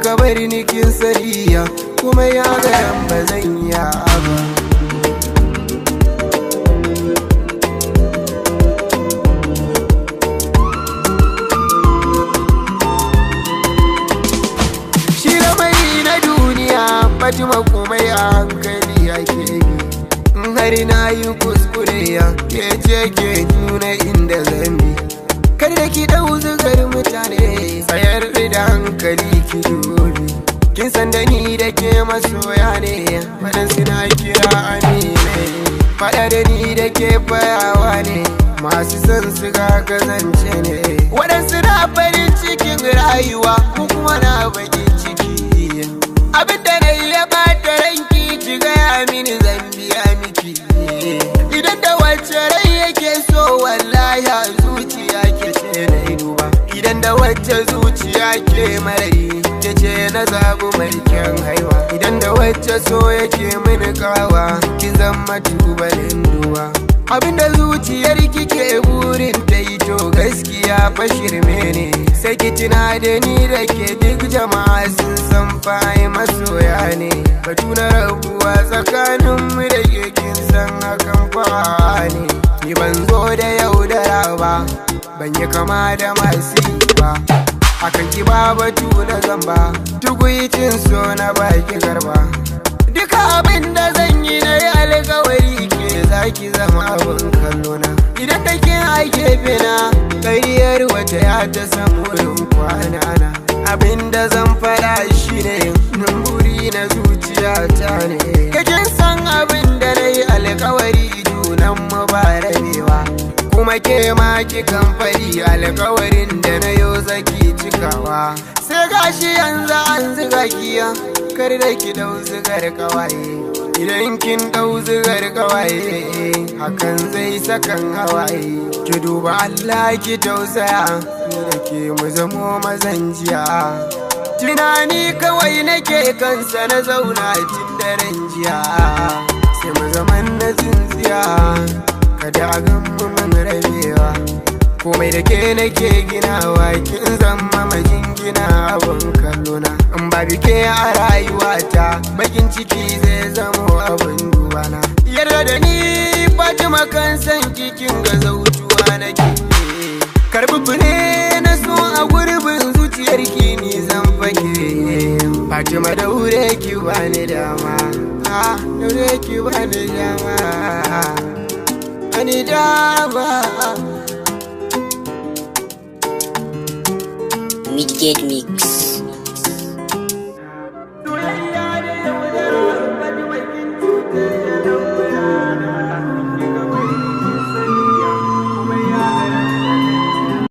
kika bari ni kin sariya, kuma ya ga ba zan iya ba. Shi lamari na duniya Fatima komai a hankali ake bi. In har na yi kuskure ya ke ce ke nuna inda zan bi. Kar da ki dau zugar mutane, tsayar da hankali ki dubi. Kin san da ni da ke masoya ne, waɗansu na kira amine. Faɗa da ni da ke fayawa ne, masu son su ga kazance ne. Waɗansu na farin cikin rayuwa, mu kuma na bakin ciki. Abin da na yi ya ɓata ranki, ki gaya mini zan biya miki. Idan da wacce rai yake so, wallahi a zuciya ke ce na yi duba. Idan da wacce zuciya ke marari, ke ce na zabu mai kyan haiwa. Idan da wacce so yake mini kawa, ki zama tubalin duba. Abinda zuciyar kike burin ta yi to gaskiya fa shirme ne. Sai ki tuna da ni da ke duk jama'a sun san fa ai masoya ne. Batu na rabuwa tsakanin mu da ke kin san hakan fa ne. Ni ban zo da yaudara ba, ban yi kama da masu yi ba. Akan ki ba batu na zamba, tukuicin so na baki garba. Duka abin da zan yi na yi alkawari ke zaki zama abin kallona. Idan da ke a gefe na, ƙaryar wata ya ta samu wurin kwana na. Abin da zan faɗa shi ne, buri na zuciya ta ne. Kakin san abin da na yi alkawari junan mu ba rabewa. Kuma ke ma kikan faɗi alkawarin da na yo zaki cikawa. Sai gashi yanzu an ziga kiya, kar da ki dau zigar kawaye. Idan kin dau zigar kawaye, hakan zai sakan hawaye. Ki duba Allah ki tausaya, ni da ke mu zamo mazan jiya. Tunani kawai nake kansa na zauna tun daren jiya. Sai mu zaman na tsintsiya, kada a gan mu mun rabewa. Komai da ke nake ginawa, kin zama majingina abin kallona. In ba bike a rayuwata, bakin ciki zai zamo abin dubana. Yarda da ni Fatima kan san kikin ga zautuwa nake. Karbi fure na so a gurbin zuciyar ki ni zan fake. Fatima daure ki bani dama, ah daure ki bani dama, bani dama. Midgate Mix.